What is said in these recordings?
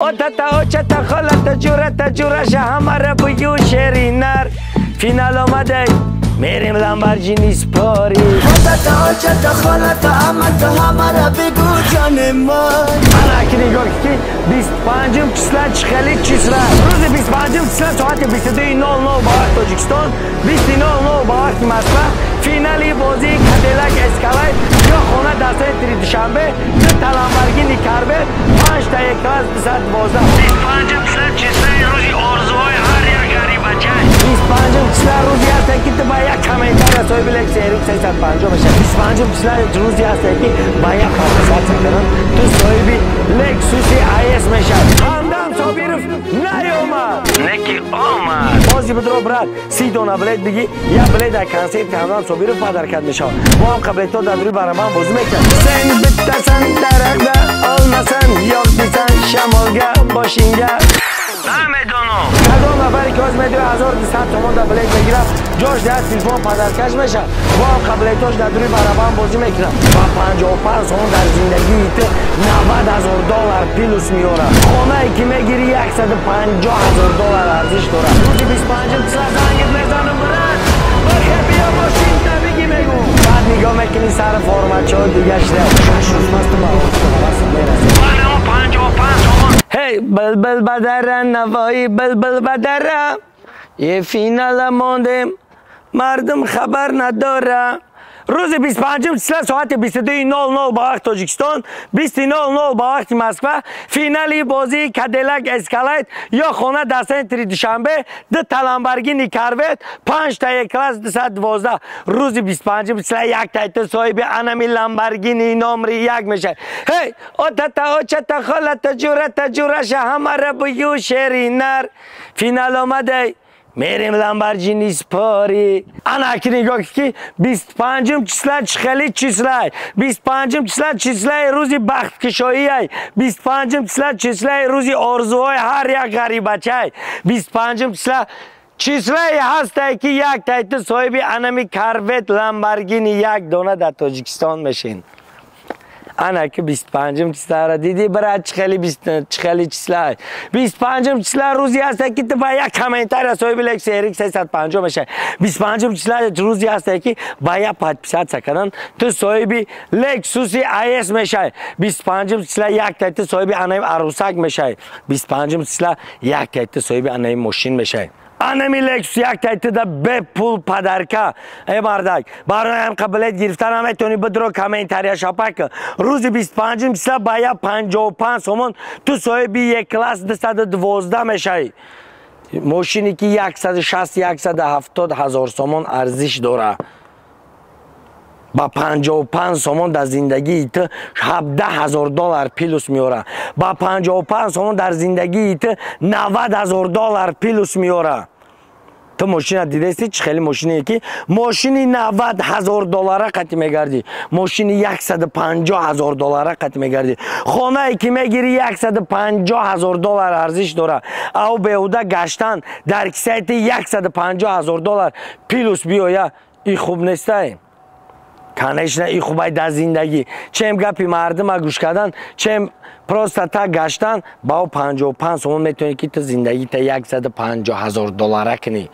Отата, очата, холата, ҷурата, ҷураша ҳамара бугӯ, шери нар. Финал омадай, мерем Ламборҷини спори. Отата, очата, холата, амата, ҳамара бигӯ, ҷони ман. Ана ки нигоҳ, ки 25-ум числа чӣ хели числа. Рӯзи 25-ум числа соати 22:00 ба вақти Тоҷикистон, 20:00 ба вақти Москва, финали бозии Кадиллак Эскалейд ё хона дар центри Душанбе, дута Ламборгини Корвет, панҷта Е-класс 212. 25-ум числа числаи рӯзи орзуҳои ҳар як ғарибача. 25-ум числа рӯзе ҳасте, ки ту ба як комментария соҳиби Лексус RX 350 мешавӣ. 25-ум числа рӯзе ҳасте, ки ба як подписаться кардан ту соҳиби Лексуси IS мешавӣ. Ҳамдам Собиров наёмад, не ки омад. Бози будро, брат, 30 дона билет бигӣ, як билет дар консерти Ҳамдам Собиров падаркат мешавад. Бо ҳам қаблетҳо дар рӯи барабан бозӣ мекунад. Сен биттасан дарахта олмасан, ёқ десан шамолга бошинга. Намедонам, кадом нафаре ки ҳоз медиҳад 1200 сомон дар билет мегирад, ҷош дар телефон падаркаш мешавад. Бо ҳам қаблетҳош дар рӯи барабан бозӣ мекунад. Ба 55 сомон дар зиндагии ту 90 000 доллар плюс меорад. Хонае ки мегирӣ, 150 000 доллар арзиш дорад. Рӯзи 25-ум числа зангит мезанам, брат, бахе биё, мошинта биги, мегӯм. Баъд нигоҳ мекунӣ, сари формачаҳо дига шуда, 6 рӯз пас ту ба орзу мерасӣ. 55 сомон. Ҳей, билбил ба дара, навои билбил ба дара, е финала мондем, мардум хабар надора. Рӯзи 25-ум числа соати 22:00 ба вақти Тоҷикистон, 20:00 ба вақти Москва, финали бозии Кадиллак Эскалейд ё хона дар центри Душанбе, дута Ламборгини Корвет, панҷта Е-класс 212. Рӯзи 25-ум числа як тайти соҳиби анами Ламборгини номри як мешавад. Ҳей, отата, очата, холата, ҷурата, ҷураша ҳамара бугӯ, шери нар. Финал омадай, мерем Ламборҷини спори. Ана ки нигоҳ, ки 25-ум числа чӣ хели числай. 25-ум числа числаи рӯзи бахткушоиай. 25-ум числа числаи рӯзи орзуҳои ҳар як ғарибачай. 25-ум числа числае ҳастай, ки як тайти соҳиби анами Корвет, Ламборгини як дона дар Тоҷикистон мешин. Ана ки 25-ум числаро дидӣ, брат, чӣ хели чӣ хели числай. 25-ум числа рӯзе ҳасте, ки ту ба як комментария соҳиби Лексус RX 350 мешавӣ. 25-ум числа рӯзе ҳасте, ки ба як подписаться кардан ту соҳиби Лексуси IS мешавӣ. 25-ум числа як тай ту соҳиби анаи арӯсак мешавӣ. 25-ум числа як тай ту соҳиби анаи мошин мешавӣ, анами Лексус як тайтида бепул подарка. Э мардак, барои ҳам билет гирифтан наметавонӣ, бидро, комментария шапак. Рӯзи 25-ум числа ба як 55 сомон ту соҳиби Е-класс 212 мешавӣ, мошине ки 160, 170 ҳазор сомон арзиш дорад. Ба 55 сомон дар зиндагии ту 17 000 доллар плюс меорад. Ба 55 сомон дар зиндагии ту 90 000 доллар плюс меорад. Ту мошина дидасти, чӣ хели мошине, ки мошини 90 000 доллара қати мегардӣ, мошини 150 000 доллара қати мегардӣ, хонае ки мегирӣ, 150 000 доллар арзиш дорад. Ав беҳуда гаштан дар кисаи ту 150 000 доллар плюс биёя, и хуб нестай? Конечно, и хубай дар зиндагӣ. Чем гапи мардума гӯш кардан, чем просто так гаштан, ба ӯ 55 сомон метавонӣ, ки ту зиндагита 150 000 доллара кунӣ.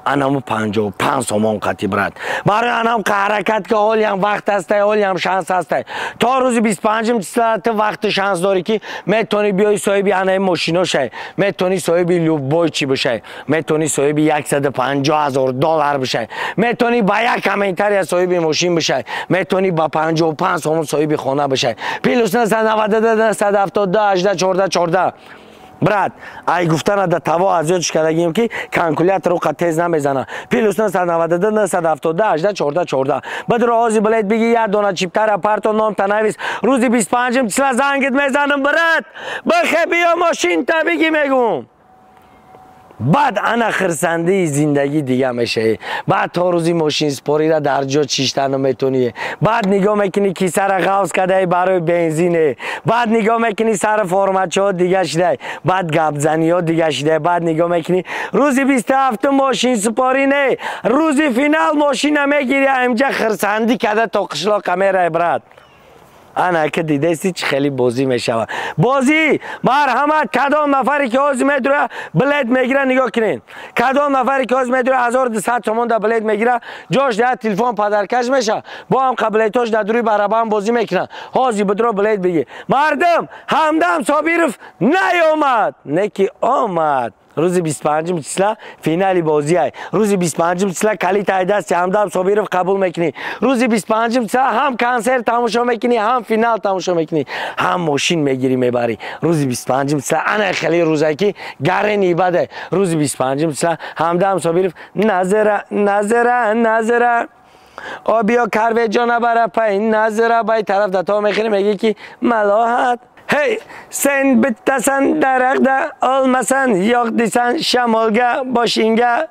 Анаму 55 сомон қати, брат, барои анам ҳаракат ки ҳолиам вақт ҳастай, ҳолиам шанс ҳастай. То рӯзи 25-ум числа ту вақту шанс дорӣ, ки метавонӣ биёи, соҳиби анаи мошино шавӣ, метавонӣ соҳиби любой чӣ бишавӣ, метавонӣ соҳиби 150 000 доллар бишавӣ, метавонӣ ба як комментария соҳиби мошин бишавӣ, метавонӣ ба 55 сомон соҳиби хона бишавӣ. +992 972 18 14 14. Брат, ай гуфтана да таво аз ёдш кардагим, ки калкулятору қа тез намезана. +992 972 18 14 14. Бадро, ҳози билет биги, як дона чиптара парто, номта навис. Рӯзи 25-ум числа зангит мезанам, брат, бихе биё, мошинта биги, мегум. Баъд ана хирсандии зиндагӣ дига мешавӣ. Баъд то рӯзи мошинспорира дар ҷо чиштан наметонӣ. Баъд нигоҳ мекунӣ, кисара ғавз кардаи барои бензине. Баъд нигоҳ мекунӣ, сари формачаҳо дига шидай, баъд гапзаниҳо дига шидай. Баъд нигоҳ мекунӣ, рӯзи 27-ум мошинсупорӣ не, рӯзи финал мошина мегирӣ, амҷа хирсандӣ карда то қишлоқа мерай, брат. Ана ки дидести, чӣ хеле бозӣ мешавад. Бозӣ, марҳамат, кадом нафаре ки ҳозир медура, билет мегира, нигоҳ кунед. Кадом нафаре ки ҳозир медура, 1200 сомон да билет мегира, ҷош да телефон подаркаш меша. Бо ҳам қабилетош дар дури барабан бозӣ мекунад. Ҳозир бидро, билет бигир. Мардум, Ҳамдам Собиров наёмад, не ки омад. Рӯзи 25 числа финали бозиай. Рӯзи 25 числа калитаи дасти Ҳамдам Собиров қабул мекунӣ. Рӯзи 25 числа ҳам консерт тамошо мекунӣ, ҳам финал тамошо мекунӣ, ҳам мошин мегирӣ, мебарӣ. Рӯзи 25 числа ана хеле рӯзае ки гарени баде. Рӯзи 25 числа Ҳамдам Собиров назара, назара, назара. О, биё, карвеҷона бара пай назара бай тараф дато мехӯрӣ, мегӣ ки малоҳат. Hey, sen bittasan daraxtda olmasan, yo'q desan shamolga boshingga,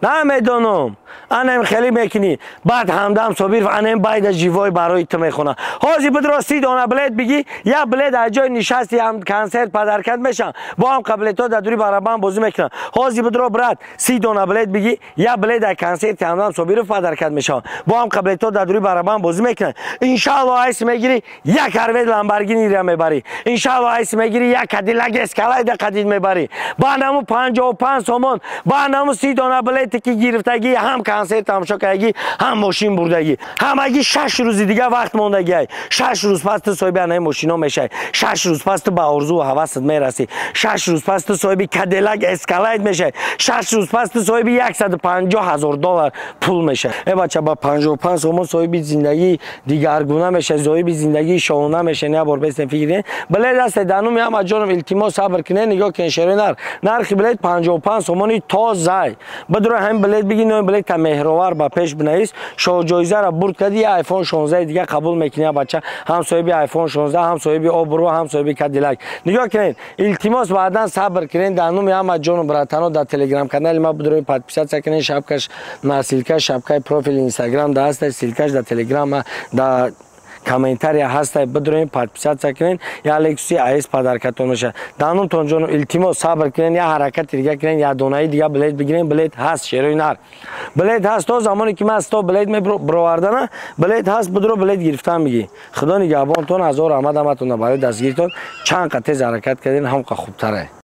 намедонам, анам хеле мекунӣ. Баъд Ҳамдам Собиров анам байда живой барои ту мехона. Ҳозир бидро, 30 дона билет бигӣ, як билет аз ҷои нишасти ҳам консерт подаркат мешаванд. Бо ҳам қабилетҳо дар дури барабан бозӣ мекунанд. Ҳозир бидро, брат, 30 дона билет бигӣ, як билет аз консерти Ҳамдам Собиров подаркат мешаванд. Бо ҳам қабилетҳо дар дури барабан бозӣ мекунанд. Иншаалло, айси мегирӣ, як Корвет, Ламборгинира мебарӣ. Иншаалло, айси мегирӣ, як Кадиллак Эскалайда қадид мебарӣ. Ба наму 55 сомон, ба наму 30 дона билете ки гирифтагӣ, ҳам консерт тамошо кардагӣ, ҳам мошин бурдагӣ. Ҳамагӣ 6 рӯзи дига вақт мондагиай. 6 рӯз пас ту соҳиби анаи мошино мешавӣ. 6 рӯз пас ту ба орзуву ҳавасат мерасӣ. 6 рӯз пас ту соҳиби Кадиллак Эскалайд мешавӣ. 6 рӯз пас ту соҳиби 150 000 доллар пул мешавӣ. Э бача, ба 55 сомон соҳиби зиндагии дигаргуна мешавӣ, соҳиби зиндагии шоҳона мешавӣ. Як бор бестен, фикр кунед. Билет ҳасте дануми ҳама ҷоном, илтимос, сабр кунед. Нигоҳ кунед, шерои нар, нархи билет 55 сомони тозай. Бидро, ҳамин билет бигӣ, нои билет та меҳровар ба пеш бинавис. Шоҳҷоизаро бурд кардӣ, я iPhone 16 дига қабул мекунӣ. Бача, ҳам соҳиби iPhone 16, ҳам соҳиби обрӯ, ҳам соҳиби Кадилак. Нигоҳ кунед, илтимос, баъдан сабр кунед. Дар номи ҳама ҷону братано дар телеграм канали ма бидрои, подписаться кунед. Шапкаш на ссылка, шапкаи профили Инстаграм да ҳаста, ссылкаш дар Телеграм да комментария ҳаста. Бидроем, подписаться кунед, я Лексуси АС подаркатон мешавад. Данумтон ҷону, илтимос, сабр кунед, я ҳаракати дига кунед, я донаи дига билет бигирен. Билет ҳаст, шерои нар, билет ҳаст. То замоне ки ман 100 билет мебировардана, билет ҳаст. Бидро, билет гирифтан бигӣ. Худо нигаҳбонтон, ҳазор раҳмат ҳаматона барои дастгиритон. Чанд қа тез ҳаракат карден, ҳам қа хубтаре.